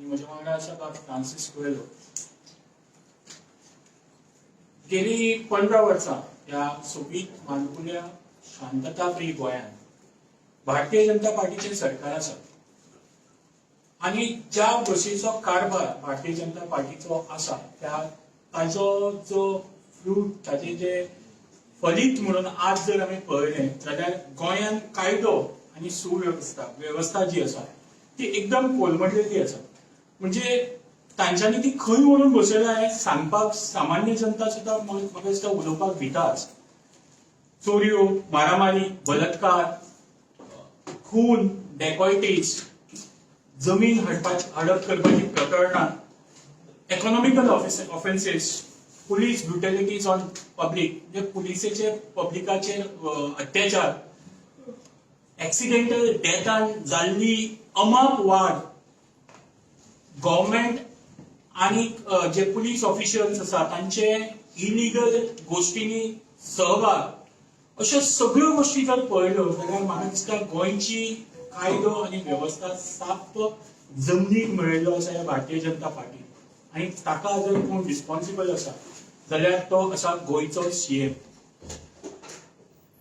आनी म्हज्या वांगडा आसा बाब फ्रांसीस कुएलो. गेली 15 वर्सां ह्या सोबीत मानकुल्या शांतता प्रिय गोंयांत भारतीय जनता पार्टीचें सरकार आसा आनी ज्या बशीचो कारभार भारतीय जनता पार्टीचो आसा त्या ताजो जो फ्रूट, ताजे जे फलीत म्हणून आज जर आमी पळयलें जाल्यार गोंयांत कायदो आनी सुवेवस्था वेवस्था जी आसा ती एकदम कोलमडलेली आसा. म्हणजे तांच्यांनी ती खंय व्हरून बसयला हें सांगपाक सामान्य जनता सुद्दां म्हाका दिसता उलोवपाक भिता आज. चोरयो, मारामारी, बलात्कार, खून, डेकॉयटीज, जमीन हडप करपाची प्रकरणां, economical offences, police brutalities on public, म्हणजे पुलिसेचे पब्लिकाचेर अत्याचार, एक्सिडेंटल डेथान जाल्ली अमाप वाड, गव्हर्मेंट आनी जे पुलीस ऑफिशियल्स आसा तांचे इलिगल गोश्टींनी सहभाग, अश्यो सगळ्यो गोश्टी जर पळयल्यो जाल्यार म्हाका दिसता गोंयची कायदो आनी वेवस्था साप्प जमनीक मेळिल्लो आसा ह्या भारतीय जनता पार्टी. आनी ताका जर कोण रिस्पॉन्सिबल आसा जाल्यार तो आसा गोंयचो सीएम.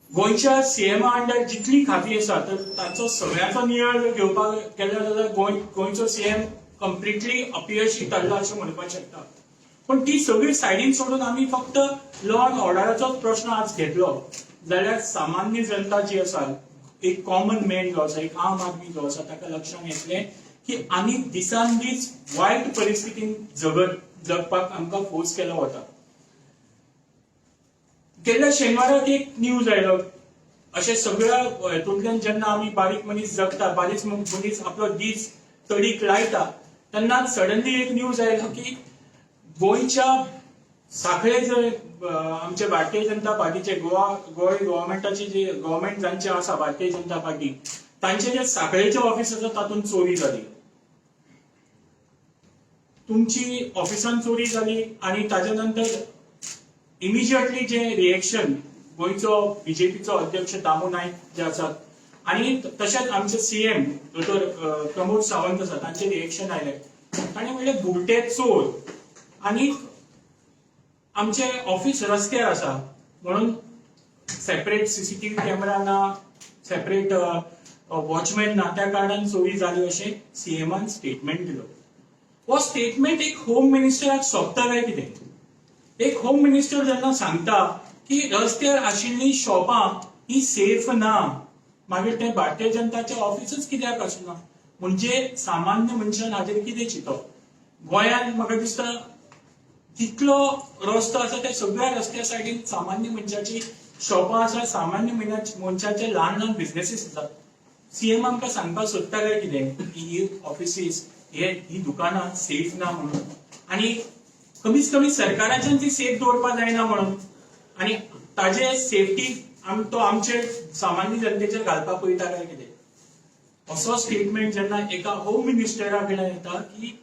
गोंयच्या सीएमा अंडर जितली खातीं आसा तर ताचो सगळ्याचो नियाळ जर घेवपाक गेलो जाल्यार गोंयचो सीएम कंप्लिटली अपयशी ठरला अशें म्हणपाक शकता. पण ती सगळी सायडीन सोडून आमी फक्त लॉ अँड ऑर्डराचोच प्रश्न आज घेतलो जाल्यार सामान्य जनता जी आसा, एक कॉमन मॅन जो आसा, एक आम आदमी जो आसा, ताका लक्षात येतलें की आनी दिसान दीस वायट परिस्थितीन जगपाक आमकां फोर्स केलो वता. गेल्ल्या शेनवाराक एक न्यूज आयलो. अशे सगळ्या हेतूंतल्यान जेन्ना आमी बारीक मनीस जगता, बारीक मनीस आपलो दीस तडीक लायता, तेन्ना सडनली एक न्यूज आयलो की गोंयच्या साखळे जंय आमचे भारतीय जनता पार्टीचे गोवा गोंय गव्हर्मेंटाची जी गव्हर्मेंट जांचे आसा भारतीय जनता पार्टी, तांचे जे साखळेचे ऑफिस आसा तातूंत चोरी जाली. तुमची ऑफिसान चोरी जाली आनी ताच्या नंतर इमिजिएटली जे रिएक्शन गोंयचो बीजेपीचो अध्यक्ष दामू नायक जे आसात आनी तशेंच आमचे सीएम दोतोर प्रमोद सावंत आसा, तांचे रिएक्शन आयले. तांणी म्हणलें, बुलटे चोर आनी आमचे ऑफिस रस्त्यार आसा म्हणून सेपरेट सीसीटीव्ही कॅमेरा ना, सेपरेट वॉचमॅन ना, त्या कारणान चोरी जाली अशें सीएमान स्टेटमेंट दिलो. हो स्टेटमेंट एक होम मिनिस्टराक सोबता काय कितें? एक होम मिनिस्टर जेन्ना सांगता की रस्त्यार आशिल्लीं शॉपां ही सेफ ना, मागीर तें भारतीय जनताचें ऑफिसूच कित्याक आसना? म्हणजे सामान्य मनशान हाजेर कितें चिंतप? गोंयांत म्हाका दिसता जितलो रस्तो आसा त्या सगळ्या रस्त्या सायडीन सामान्य मनशाची शॉपां आसा, सामान्य मनशाचे ल्हान ल्हान बिझनेसीस आसात. सीएम आमकां सांगपाक सोदता काय कितें की ही ऑफिसीस हे ही दुकानां सेफ ना म्हणून आनी कमीत कमी सरकाराच्यान ती सेफ दवरपाक जायना म्हणून आनी ताजे सेफ्टी तो आमचे सामान्य जनतेचेर घालपाक पळयता काय कितें? असो स्टेटमेंट जेन्ना एका होम मिनिस्टरा कडल्यान येता की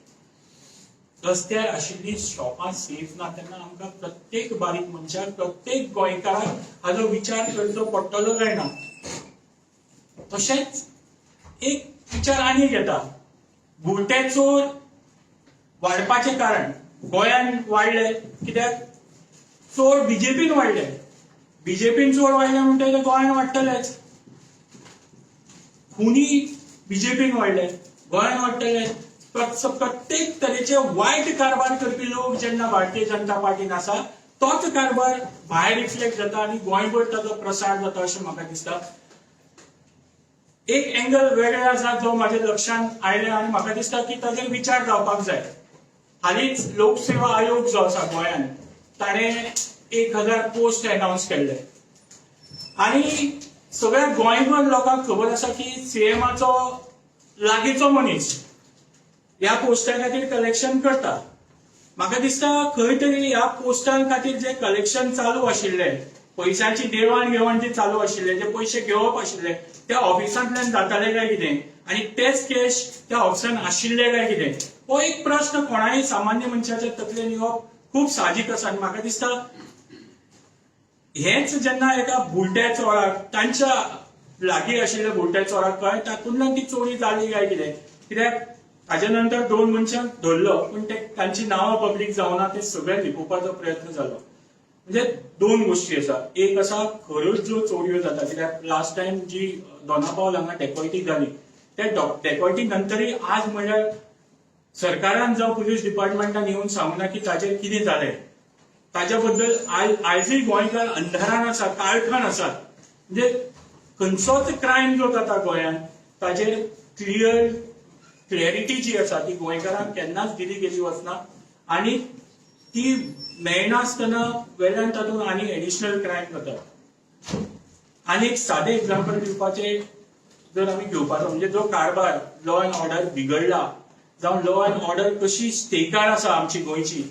रस्त्यार आशिल्ली शॉपां सेफ ना, तेन्ना आमकां प्रत्येक बारीक मनशाक, प्रत्येक गोंयकाराक हाजो विचार करचो पडटलो काय ना? तशेंच एक विचार आनीक येता. बुलटे चोर वाडपाचें कारण गोंयांत वाडले कित्याक? चोर बीजेपीन वाडले. बीजेपीन चोर वाडले म्हणटकीर ते गोंयांत वाडटलेच. खुनी बीजेपीन वाडले, गोंयांत वाडटले. प्रत्येक तरेचे वायट कारभार करपी लोक जेन्ना भारतीय जनता पार्टीन आसा, तोच कारभार भायर रिफ्लेक्ट जाता आनी गोंयभर ताचो प्रसार जाता अशें म्हाका दिसता. एक एंगल वेगळे आसा जो म्हाज्या लक्षांत आयले आनी म्हाका दिसता की ताजेर विचार जावपाक जाय. हालींच लोकसेवा आयोग जो आसा गोंयांत, ताणें 1000 पोस्ट अनाउन्स केल्ले आनी सगळ्या गोंयभर लोकांक खबर आसा की सीएमाचो लागींचो मनीस ह्या पोस्टा खातीर कलेक्शन करता. म्हाका दिसता खंय तरी ह्या पोस्टां खातीर जे कलेक्शन चालू आशिल्लें, पयशांची देवाण घेवाण जी चालू आशिल्ले, जे पयशे घेवप आशिल्ले, त्या ऑफिसांतल्यान जाताले काय कितें आनी तेच कॅश त्या ऑफिसान आशिल्ले काय कितें, हो एक प्रश्न कोणाय सामान्य मनशाच्या तकलेन येवप खूब साहजीक आसा. आनी म्हाका दिसता हेच जेन्ना एका बुलट्या चोराक, तांच्या लागीं आशिल्ल्या बुलट्या चोराक कळ्ळें, तातूंतल्यान ती चोरी जाली काय कितें. कित्याक ताज्या नंतर दोन मनशांक धरलो, पूण ते तांची नांवां पब्लीक जावना, ते सगळे लिपोवपाचो प्रयत्न जालो. म्हणजे दोन गोष्टी आसा. एक आसा, खऱ्योच ज्यो चोरयो जाता, कित्याक लास्ट टायम जी दोनापावल हांगा डेकॉयटी जाली, त्या डेकॉयटी नंतरय आज म्हणल्यार सरकारान जावं पुलीस डिपार्टमेंटान येवन सांगूना की ताचेर कितें जालें. ताच्या बद्दल आयजूय गोंयकार अंधारान आसा, काळखान आसात. म्हणजे खंयचोच क्रायम जो जाता गोंयांत, ताचेर क्लॅरिटी जी आसा ती गोंयकारांक केन्नाच दिली गेली वचना आनी ती मेळनासतना वेल्यान तातूंत आनी एडिशनल क्रायम जाता. आनी एक सादें एग्जाम्पल दिवपाचें जर आमी घेवपाचो म्हणजे जो कारभार लॉ अँड ऑर्डर बिगडला जावं लॉ अँड ऑर्डर कशी स्टेकार आसा आमची गोंयची,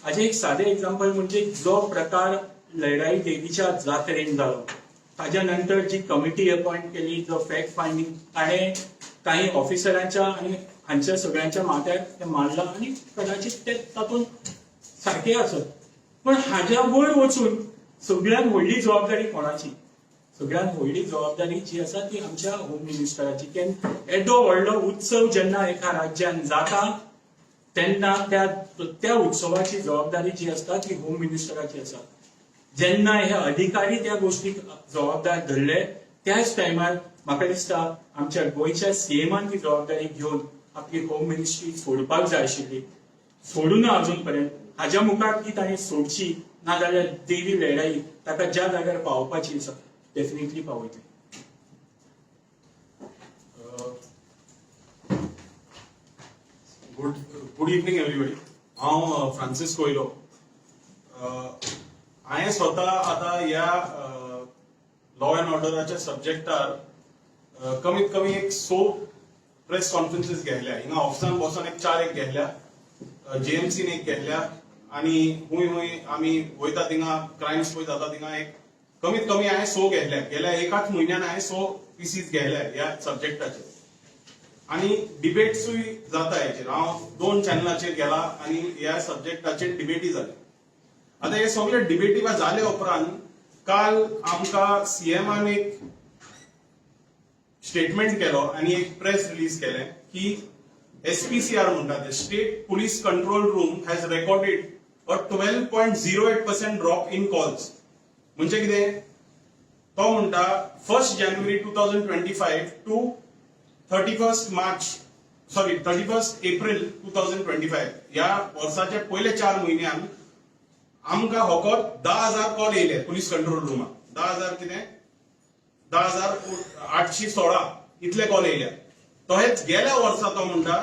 हाजें एक सादें एग्जाम्पल म्हणजे जो प्रकार लयराई देवीच्या जात्रेन जालो, ताज्या नंतर जी कमिटी अपॉइंट केली, जो फॅक्ट फायंडींग, ताणें काही ऑफिसरांच्या आनी हांच्या सगळ्यांच्या माथ्यार ते मारला आनी कदाचित ते तातूंत सारके आसत, पण हाज्या वयर वचून सगळ्यात व्हडली जबाबदारी कोणाची? सगळ्यात व्हडली जबाबदारी जी आसा ती आमच्या होम मिनिस्टराची. कारण येदो व्हडलो उत्सव जेन्ना एका राज्यान जाता तेन्ना त्या त्या उत्सवाची जबाबदारी जी आसता ती होम मिनिस्टराची आसा. जेन्ना हे अधिकारी त्या गोष्टीक जबाबदार धरले, त्याच टायमार म्हाका दिसता आमच्या गोंयच्या सीएमान ती जबाबदारी घेवन आपली होम मिनिस्ट्री सोडपाक जाय आशिल्ली. सोडूना अजून पर्यंत. हाज्या मुखार ती ताणें सोडची, नाजाल्यार देवी लयराई ताका ज्या जाग्यार पावोवपाची आसा डेफिनेटली पावयतली. Good evening everybody. हांव फ्रांसीस कोयलो. हांवें स्वता आतां ह्या लॉ अँड ऑर्डराच्या सब्जेक्टार कमीत कमी एक स प्रेस कॉन्फरन्सीस घेतल्या. हिंगा ऑफिसान बसोन एक चार एक घेतल्या, जीएमसीन एक घेतल्या आनी हुंय हुंय आमी वयता थिंगा क्रायम्स पळय जाता थिंगा एक कमीत कमी हांवें स घेतल्या. गेल्या एकाच म्हयन्यान हांवें स पिसीस घेतल्या ह्या सब्जेक्टाचेर आनी डिबेट्सूय जाता हेचेर. हांव दोन चॅनलाचेर गेला आनी ह्या सब्जेक्टाचेर डिबेटी जाले. आतां हे सगळे डिबेटी जाले उपरांत काल आमकां सीएमान एक स्टेटमेंट केलो आनी एक प्रेस रिलीज केलें की एसपीसीआर म्हणटा ते State Police Control Room has recorded a 12.08% drop in calls. म्हणजे कितें तो म्हणटा, 1 January 2025 to 31 March, sorry, 31 April 2025, ह्या वर्साच्या पयले 4 म्हयन्यान आमकां फकत 10,000 कॉल येयले पुलीस कंट्रोल रुमाक. 10,000 कितें, 10,816 इतले कॉल येयल्या. तशेंच गेल्या वर्सा तो म्हणटा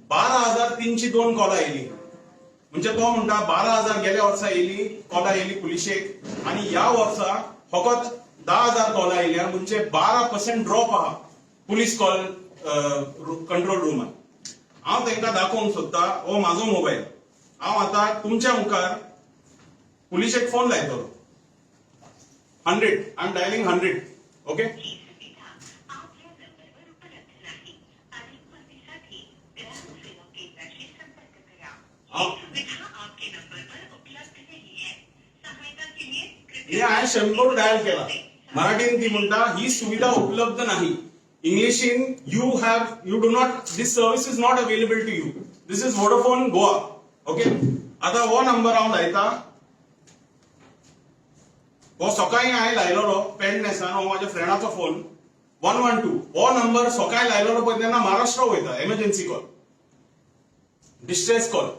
12,302 कॉलां येयली. म्हणजे तो म्हणटा 12,000 गेल्या वर्सा येयली, कॉलां येयली पुलिशेक आनी ह्या वर्सा फकत 10,000 कॉलां येयल्या, म्हणजे 12% ड्रॉप आहा पुलीस कॉल कंट्रोल रुमान. हांव तांकां दाखोवंक सोदता, हो म्हाजो मोबायल. हांव आतां तुमच्या मुखार पुलिशेक फोन लायतलो. 100, I am dialing 100, okay. ही सुविधा आपल्या नंबरवर उपलब्ध नाही. अधिक माहितीसाठी ग्राहक सेवा केंद्राशी संपर्क करा. हा. ये सुविधा आपके नंबर पर उपलब्ध नहीं है. सहायता के लिए हे कृपया हांवें 100 डायल केला. मराठीन ती म्हणटा ही सुविधा उपलब्ध नाही. इंग्लिशीन you do not, this service is not available to you. This is Vodafone Goa, okay. आतां हो नंबर हांव लायता. हो सकाळी हांवें लायलेलो पेडणेसान. हो म्हाज्या फ्रेंडाचो फोन, 112. हो नंबर सकाळी लायलेलो पळय तेन्ना महाराष्ट्र वयता एमर्जन्सी कॉल, डिस्ट्रेस कॉल.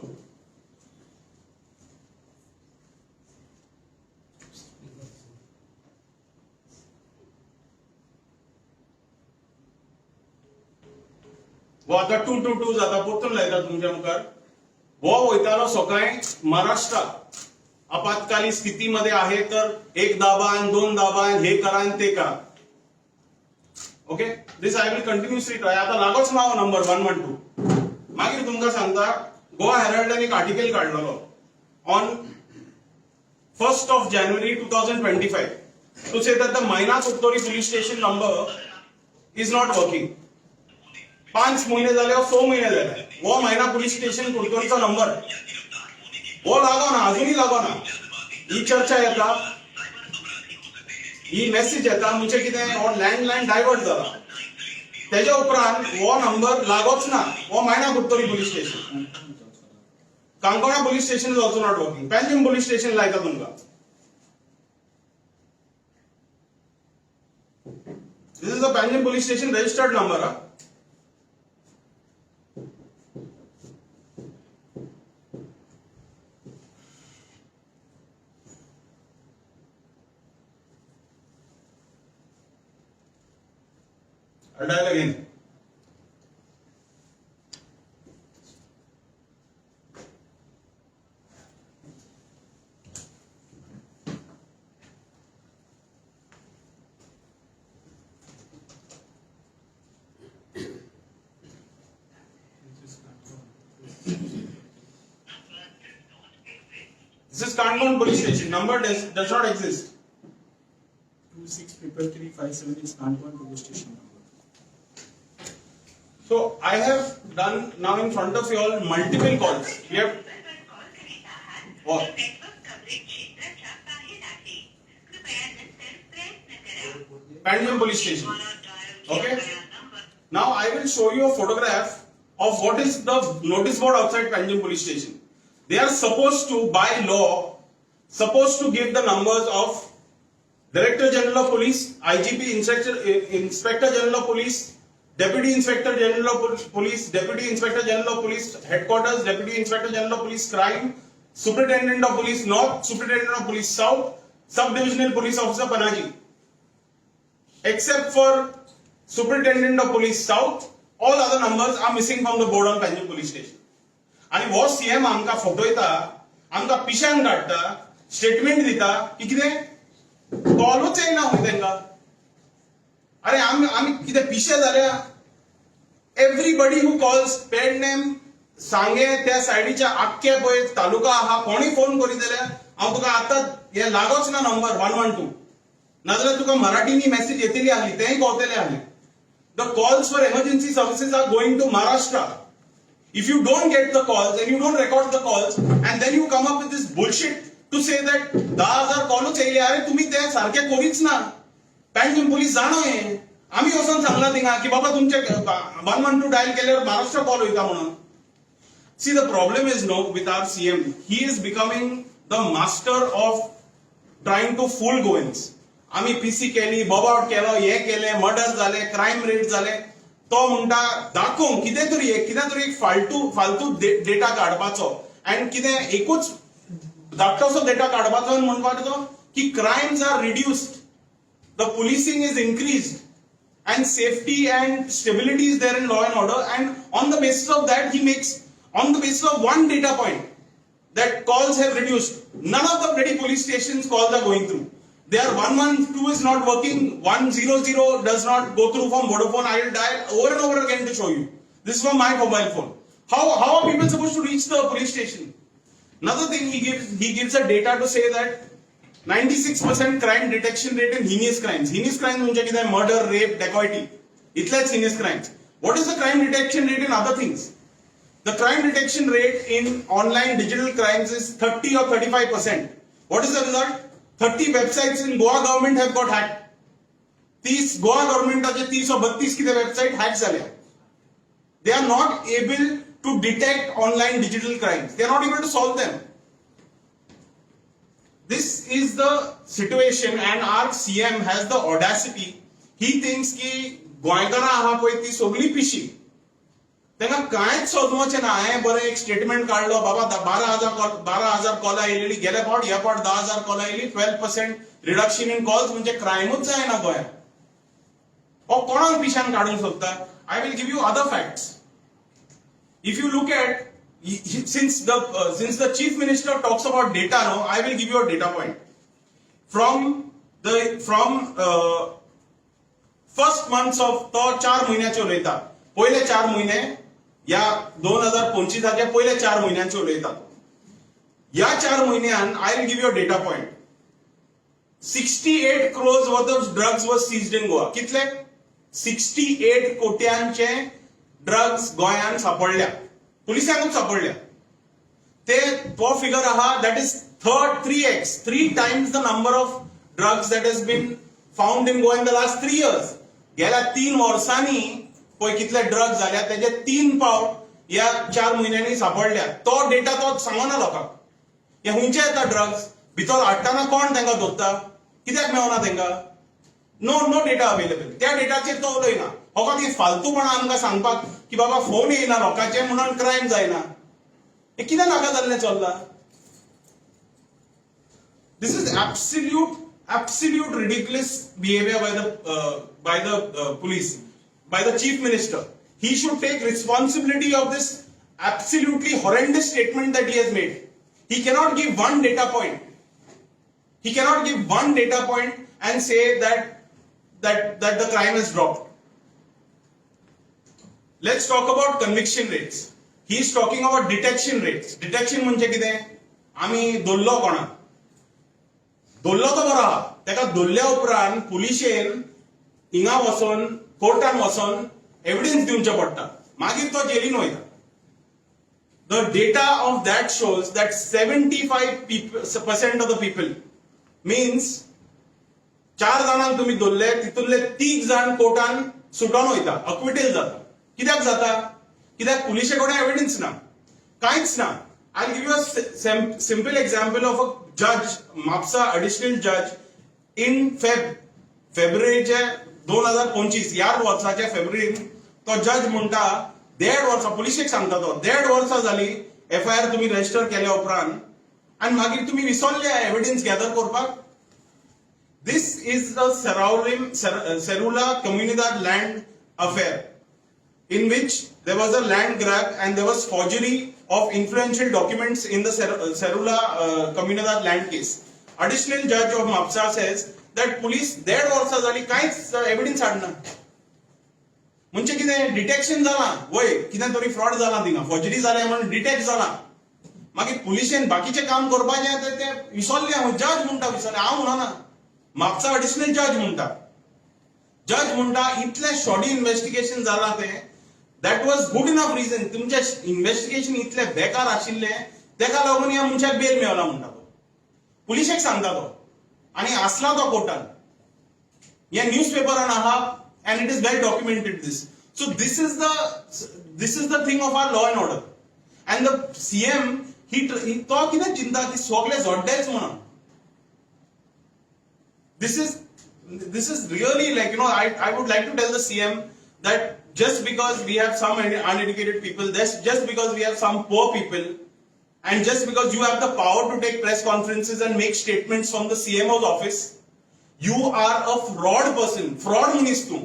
हो आतां 222 जाता, परतून लायता तुमच्या मुखार. हो वयतालो सकाळी महाराष्ट्रात, आपत्कालीन स्थितीमध्ये आहे तर एक दाबा आणि दोन दाबा आणि हे करा आणि ते करा. Okay, this I will continuously try. आता लागोच ना हो नंबर 112. मागीर तुमकां सांगता, गोवा हेराल्डान एक आर्टिकल काडलेलो on 1 January 2025 to say that the Maina Curtorim police station number is not working. 5 म्हयने जाले, 6 म्हयने जाले, हो मायना पुलीस स्टेशन कुडतोरीचो नंबर हो लागना, अजूनही लागना. ही चर्चा येता, ही मेसेज येता, म्हणजे कितें, हो लँडलायन डायवर्ट जाला. तेज्या उपरांत हो नंबर लागोच ना. हो मायणा Curtorim police station. Canacona police station is also not working. Panjim police station लायता तुमकां. This is the Panjim police station registered number. हा. I'll dial again. This is Canacona police station. Number does not exist. 263357 is Canacona police station number. So I have done now in front of you all multiple calls. We have नंबरवर call करीत आहात हो. तो network coverage क्षेत्राच्या बाहेर आहे. कृपया नंतर प्रयत्न करा. Panjim police station. तुम्हाला dial Okay. केलेला number Now I will show you a photograph of what is the notice board outside Panjim police station. They are supposed to, by law, supposed to give the numbers of Director General of Police, IGP, Inspector General of Police, Deputy Inspector General of Police, Deputy Inspector General of Police Headquarters, Deputy Inspector General of Police Crime, Superintendent of Police North, Superintendent of Police South, Sub Divisional Police Officer Panaji. Except for Superintendent of Police South, all other numbers are missing from the board on Panjim Police Station. आणि हो CM आमकां फटयता, आमकां पिशान काडटा, statement दिता की कितें कॉलूच येयना खंय तांकां. अरे आमी आमी कितें पिशे जाल्या? एवरीबडी who calls Pernem, सांगे त्या सायडीच्या आख्खे पळय तालुका आहा, कोणूय फोन करीत जाल्यार हांव तुका आतां हे लागोच ना नंबर 112, नाजाल्यार तुका मराठीनी मॅसेज येतली आहली, तेंय कळतलें आहलें. The calls for emergency services are going to Maharashtra. If you don't get the calls and you don't record the calls and then you come up with this bullshit to say that 10,000 कॉलूच येयले, अरे तुम्ही ते सारखे करीच ना. Panjim police जाणो हे, आमी वचोन सांगला थिंगा की बाबा तुमचे 112 डायल केल्यावर महाराष्ट्र कॉल वयता म्हणून. See, the problem is no with our CM, he is becoming the master of trying to fool Goans. आमी पीसी केली, बोबावट केलो, हे केले, मर्डर जाले, क्रायम रेट जाले. तो म्हणटा दाखोवंक कितें तरी एक, कितें तरी एक फालतू फालतू डेटा काडपाचो आनी कितें एकूच धाकटोसो डेटा काडपाचो आनी म्हणपाचो की crimes are reduced, the policing is increased and safety and stability is there in law and order, and on the basis of that he makes, on the basis of one data point that calls have reduced, none of the bloody police stations calls are going through. Their 112 is not working, 100 does not go through from Vodafone. I will dial over and over again to show you. This is from my mobile phone. How are people supposed to reach the police station? Another thing, he gives a data to say that 96% crime detection rate in heinous crimes. Heinous crimes म्हणजे कितें? Murder, rape, dacoity. इतलेच heinous crimes. What is the crime detection rate in other things? The crime detection rate in online digital crimes is 30 or 35%. What is the result? 30 websites in Goa government have got hacked. 30 Goa गव्हर्नमेंटाचे 30 or 32 कितें website hack जाल्या. They are not able to detect online digital crimes. They are not able to solve them. This is the situation, and our CM has the audacity. He thinks की गोंयकारां आहा पळय ती सगळी पिशी, तांकां कांयच सोदपाचें ना. हांवें बरें एक स्टेटमेंट काडलो, बाबा 12,000 कॉल, 12,000 कॉलां येयलेली गेले फावट, ह्या फावट 10,000 कॉलां येयली, 12% रिडक्शन इन कॉल्स म्हणजे क्रायमूच जायना गोंयांत. हो कोणाक पिशान काडूंक सोदता? I will give you other facts. If you look at, since the chief minister talks about data, no, I will give you a data point from first months of, तो 4 म्हयन्याचे उलयता, पयले 4 म्हयने, ह्या 2025च्या पयले 4 म्हयन्यांचे उलयता. ह्या 4 म्हयन्यान I will give you a data point. 68 crores worth of drugs was seized in Goa. कितले? 68 कोट्यांचे ड्रग्स गोंयांत सापडल्या, पुलिसांकूच सापडल्या ते. तो फिगर आहा, that is third 3x, three times the number of drugs that has been found in Goa in the last 3 years. गेल्या 3 वर्सांनी पळय कितले ड्रग्स जाल्या तेजे 3 पावट ह्या 4 म्हयन्यांनी सापडल्या. तो डेटा तो सांगना लोकांक. हे खंयचे येता ड्रग्स भितर हाडटना कोण तांकां दोत्ता, कित्याक मेळना तांकां? No no data available. त्या डेटाचेर तो उलयना. हो ती फालतूपणा आमकां सांगपाक की बाबा फोन येयना लोकांचे म्हणून क्रायम जायना, हे कितें नाका जाल्लें चल्लां? This is absolute ridiculous behaviour by the police, by the chief minister. He should take responsibility of this absolutely horrendous statement that he has made. He cannot give one data point. He cannot give one data point and say that the crime has dropped. Let's talk about conviction rates. He is talking about detection rates. Detection म्हणजे कितें? आमी धरलो कोणाक, धरलो तो बरो आहा, तेका धरल्या उपरांत पुलिशेन हिंगा वचोन कोर्टान वचोन एविडन्स दिवचें पडटा, मागीर तो जेलीन वयता. The data of that shows that 75% of the people, means 4 जाणांक तुमी धरले तितूंतले 3 जाण कोर्टान सुटोन वयता, अक्विटेल जाता. कित्याक जाता? कित्याक पुलिशे कडेन एविडन्स ना, कांयच ना. I give you a simple example of a judge, Mapusa additional जज इन फेब्रुवारीचे 2025 ह्या वर्साच्या फेब्रुवारीन तो जज म्हणटा 1.5 वर्सां पुलिशेक सांगता तो 1.5 वर्सां जाली एफआयआर तुमी रजिस्टर केल्या उपरांत आनी मागीर तुमी विसरले एविडन्स गॅदर करपाक. This is the Serula Comunidade land affair, in which there was a land grab and there was forgery of influential documents in the Serula Comunidade land case. Additional judge of Mapsa says that police 1.5 वर्सां जाली कांयच evidence हाडना. म्हणजे कितें detection जालां वय, कितें तरी fraud जाला थिंगा, फॉर्जरी जाल्या म्हणून डिटेक्ट जालां. मागीर पुलिशेन बाकीचें काम करपाचें ते विसरले. हांव जज म्हणटा विसरले, हांव म्हणना, म्हापसा अडिशनल जज म्हणटा. जज म्हणटा इतलें शॉडी इन्व्हेस्टिगेशन जालां तें, that was good enough reason. तुमचें इन्व्हेस्टिगेशन इतलें बेकार आशिल्लें तेका लागून ह्या मनशाक बेल मेवला म्हणटा तो, पुलिशेक सांगता तो. आनी आसला तो कोर्टान, ह्या न्यूज पेपरान आहा and it is well documented this. So this is the thing of our law and order. And the CM ही तो कितें चिंता की सगळे जोड्डेच म्हणून. This is really like, I would like to tell the CM that just because we have some uneducated people, just because we have some poor people, and just because you have the power to take press conferences and make statements from the CMO's office, you are a fraud person. Fraud मनीस तूं.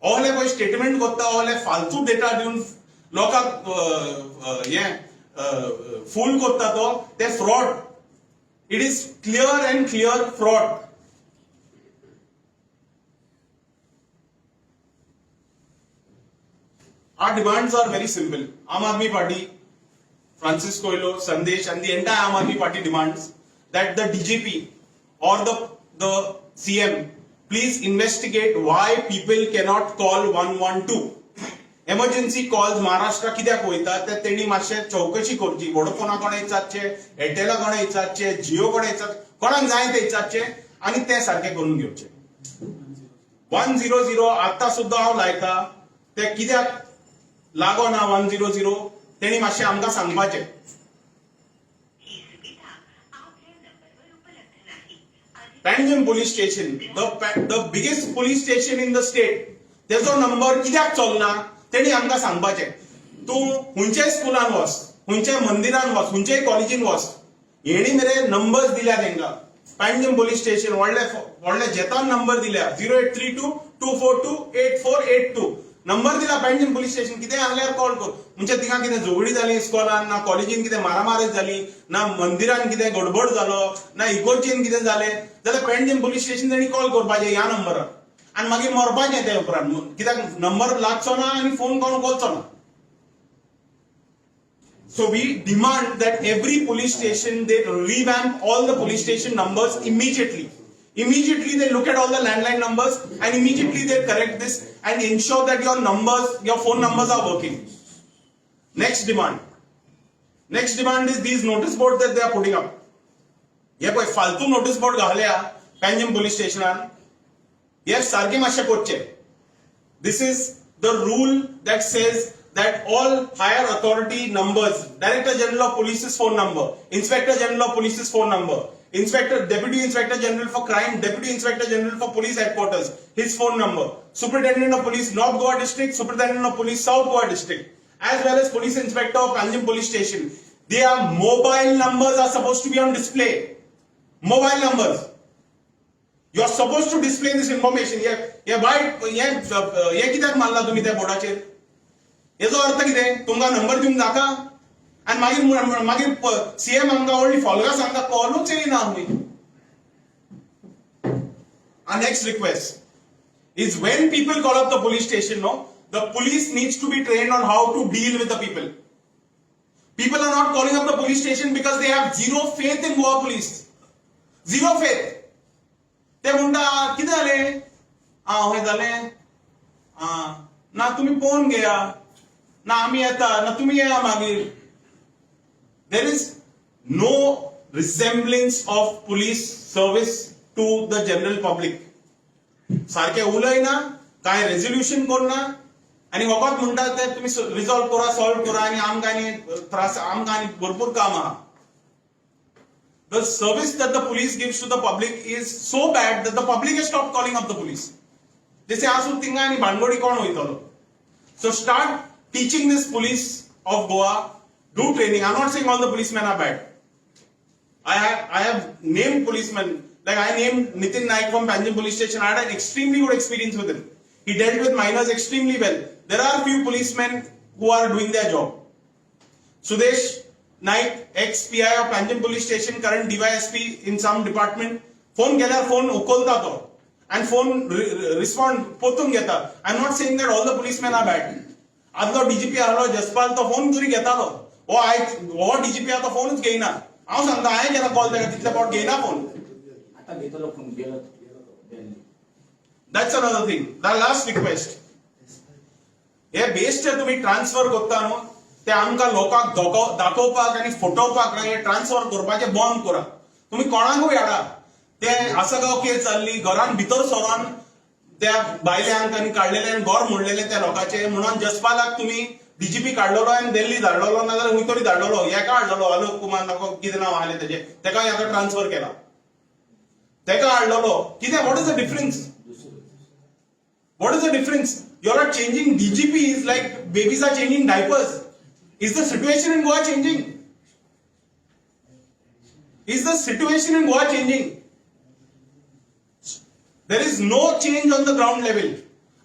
ओहले पळय statement करता, ओहले फालतू data दिवन लोकांक हें फूल करता तो, ते fraud. It is clear and clear fraud. Our demands are very simple. Aam Aadmi Party, Francis Coelho, Sandesh, and the entire Aam Aadmi Party demands that the DGP or the CM please investigate why people cannot call 112. Emergency calls Maharashtra कित्याक वयता ते तेणी मातशें चवकशी करची. वोडाफोना कडेन विचारचे, एअरटेला कडेन विचारचे, जिओ कडेन विचारचे, कोणाक जाय ते विचारचे आनी ते सारकें करून घेवचे. 100 आतां सुद्दां हांव लायता, ते कित्याक लागना 100, तेणी मातशें आमकां सांगपाचें. ही सुविधा आपल्या नंबरवर उपलब्ध नाही. अधिक Panjim police station, the biggest police station in the state, तेजो नंबर कित्याक चलना तेणी आमकां सांगपाचें. तूं खंयच्याय स्कुलान वच, खंयच्याय मंदिरान वच, खंयच्याय कॉलेजीन वच, हेणी मेरे नंबर्स दिल्या तेंकां. पँजीम पोलीस स्टेशन व्हडले व्हडले जेतान नंबर दिल्या, 0832 242 8482 नंबर दिला. पँजीम पोलीस स्टेशन कितें आहल्यार कॉल कर. म्हणजे थिंगा कितें झगडी जाली इस्कॉलान, ना कॉलेजीन कितें मारामारी जाली, ना मंदिरान कितें गडबड जालो, ना इगोर्जीन कितें जालें जाल्यार पँजीम पोलीस स्टेशन तेणी कॉल करपाचें ह्या नंबरार आनी मागीर मरपाचें ते उपरांत, कित्याक नंबर लागचो ना आनी फोन कोण करचो ना. So we demand that every police station, they revamp all the police station numbers immediately. Immediately they look at all the landline numbers and immediately they correct this and ensure that your numbers, your phone numbers are working. Next demand. Next demand is these notice boards that they are putting up. हे पळय फालतू notice board घाल्या Panjim police स्टेशनान, हे सारके मातशे करचे. This is the rule that says that all higher authority numbers, Director General of Police's phone number, Inspector General of Police's phone number, Inspector, Deputy Inspector General for Crime, Deputy Inspector General for Police Headquarters, his phone number, Superintendent of Police North Goa District, Superintendent of Police South Goa District, as well as Police Inspector of Panjim Police Station. Their mobile numbers are supposed to be on display. Mobile numbers. You are supposed to display this information. हे हे वायट हे हे कित्याक मारला तुम्ही त्या बोर्डाचेर? हेजो अर्थ कितें? तुमकां नंबर दिवंक नाका? आनी मागीर मागीर सीएम आमकां व्हडली फोल्गां सांगता, कॉलूच येयना आमी. Our next request is, when people call up the police station, no, the police needs to be trained on how to deal with the people. People are not calling up the police station because they have zero faith in Goa Police. Zero faith. ते म्हणटा, कितें जालें? आं, हय जालें. आं, ना, तुमी पळोवन घेया. ना, आमी येता. ना, तुमी येया मागीर. There is no resemblance of police service to the general public. सारकें उलयना, कांय रेझोल्युशन करना आनी फकत म्हणटा ते तुमी रिजॉल्व करा, सॉल्व करा आनी आमकां आनी त्रास, आमकां आनी भरपूर काम आहा. The service that the police gives to the public is so bad that the public has stopped calling up the police. जसे आसूं थिंगा आनी भानगडी कोण वयतलो? So start teaching this police of Goa, do training. I'm not saying all the policemen are bad. I have named policemen. Like, I named Nitin Naik from Panjim Police Station. I had an extremely good experience with him. He dealt with minors extremely well. There are few policemen who are doing their job. Sudesh Naik, ex-PI of Panjim Police Station, current DYSP in some department. Phone केल्यार phone उखलता तो and phone respond पोतून घेता. I am not saying that all the policemen are bad. आदलो DGP आहलो जसपाल, तो phone तरी घेतालो. हो आयज हो डीजीपी आतां फोनूच घेयना. हांव सांगता, हांवें केला कॉल ताका तितले फावट, घेयना फोन. आता घेतलो फोन, गेलो दिल्ली. That's another thing. The last request. हे बेश्टे तुम्ही ट्रान्सफर करता न्हू, ते आमकां लोकांक दाखोवपाक आनी फटोवपाक हे ट्रान्सफर करपाचें बंद करा. तुम्ही कोणाकूय हाडा. ते आसगांव केस जाल्ली, घरान भितर सरोन त्या बायल्यांक आनी काडलेले, घर मोडलेले त्या लोकांचे, म्हणून जसपालाक तुम्ही डीजीपी काडलेलो आनी दिल्ली धाडलेलो, नाजाल्यार खंय तरी धाडलेलो. हेका हाडलेलो, आलोक कुमार नाका कितें नांव आहलें तेजें, तेका आतां ट्रान्सफर केला. तेका हाडलेलो कितें? What is the difference? What is the difference? You are changing DGPs like babies are changing diapers. Is the situation in Goa changing? Is the situation in Goa changing? There is no change on the ground level.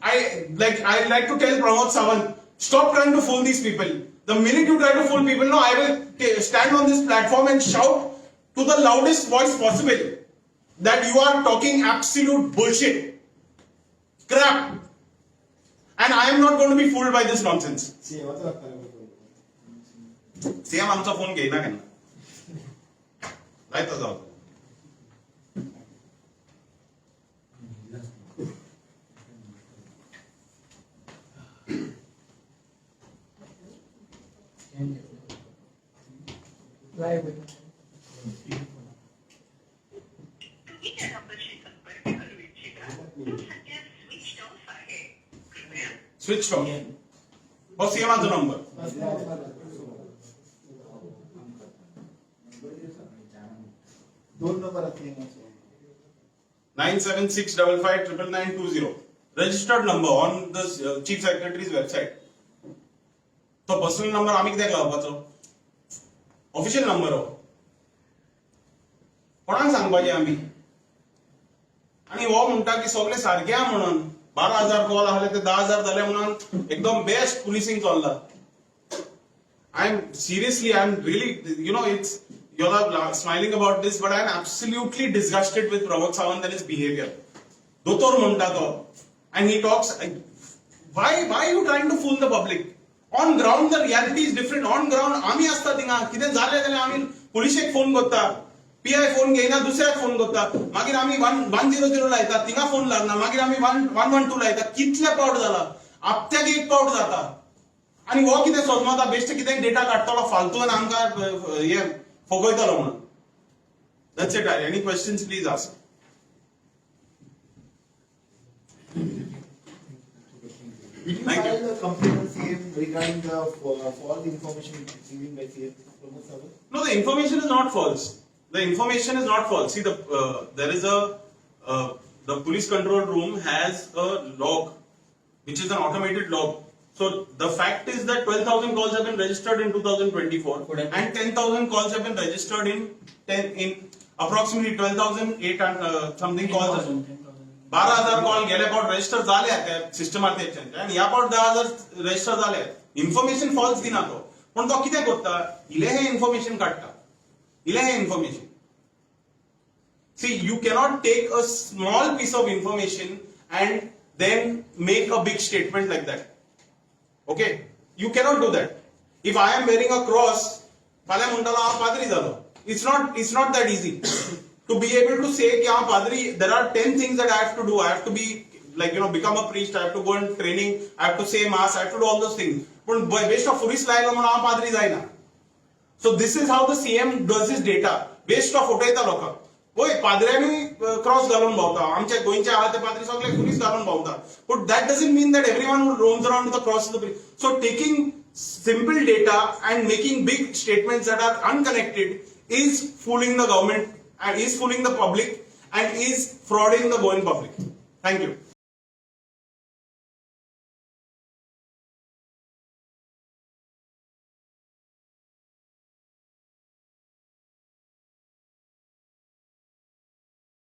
I like to tell Pramod Sawant, stop trying to fool these people. The minute you try to fool people, no, I will stand on this platform and shout to the loudest voice possible that you are talking absolute bullshit. Crap. And I am not going to be fooled by this nonsense. CM आमचा phone घेयना केन्ना. लायता जावं. तुम्ही ज्या नंबरशी संपर्क करू इच्छिता तो सध्या स्विच ऑफ आहे. कृपया स्विच ऑफ. हो सीएमाचो नंबर. दोन नंबर आसले. 9765599920, registered number on the Chief Secretary's website. तो पर्सनल नंबर आमी कित्याक लावपाचो? ऑफिशियल नंबर हो. कोणाक सांगपाचें आमी? आनी हो म्हणटा की सगळे सारके आहा म्हणून, 12,000 कॉल आहले ते 10,000 जाले म्हणून एकदम बेस्ट पुलिसींग चल्ला. I am seriously, I am really, it's, you are smiling about this, but I am absolutely disgusted with Pramod Sawant and his behavior. दोतोर म्हणटा तो and he talks. Why you trying to fool the public? On ground the reality is different. On ground आमी आसता थिंगा. कितें जालें जाल्यार आमी पुलिशेक फोन करता. पीआय फोन घेयना, दुसऱ्याक फोन करता. मागीर आमी 1 100 लायता, थिंगा फोन लागना. मागीर आमी 1 1 1 2 लायता. कितले पावट जाला, हप्त्याक एक पावट जाता. आनी हो कितें सोदमता, बेश्टे कितें डेटा काडटलो फालतू आनी आमकां हे फगयतलो म्हणून. That's it. Any questions, please ask. Did you Thank you. File a complaint on CM regarding the false information given by CM Pramod Sawant? No, the information is not false. The information is not false. See, there is a the police control room has a log, which is an automated log. So the fact is that 12,000 calls have been registered in 2024, and 10,000 calls have been registered in approximately 12,800 something calls. 10,000. 12,000 call गेल्या फावट register झाले त्या सिस्टमार तेच्या आणि ह्या फावट 10,000 register झाले. Information falls दिना तो, पण तो कितें करता, इले हे इन्फॉर्मेशन काडटा, इले हे information. See, you cannot take a small piece of information and then make a big statement like that. Okay, you cannot do that. If I am wearing a cross, फाल्यां म्हणटलो हांव पाद्री जालो. It's not that easy to be able to say की हांव पाद्री. There are 10 things that I have to do. I have to be like become a priest. I have to go in training. I have to say mass. I have to do all those things. पूण best of खुरीस लायलो म्हणून हांव पाद्री जायना. So this is how the CM does his data. Based of फटयता लोकांक. वय, पाद्र्यांनी cross घालून भोंवता, आमच्या गोंयचे आहा ते पाद्री सगळे खुरीस घालून भोंवता, but that doesn't mean that everyone roams around the cross. So taking simple data and making big statements that are unconnected is fooling the government and is fooling the public and is frauding the Goan public. Thank you.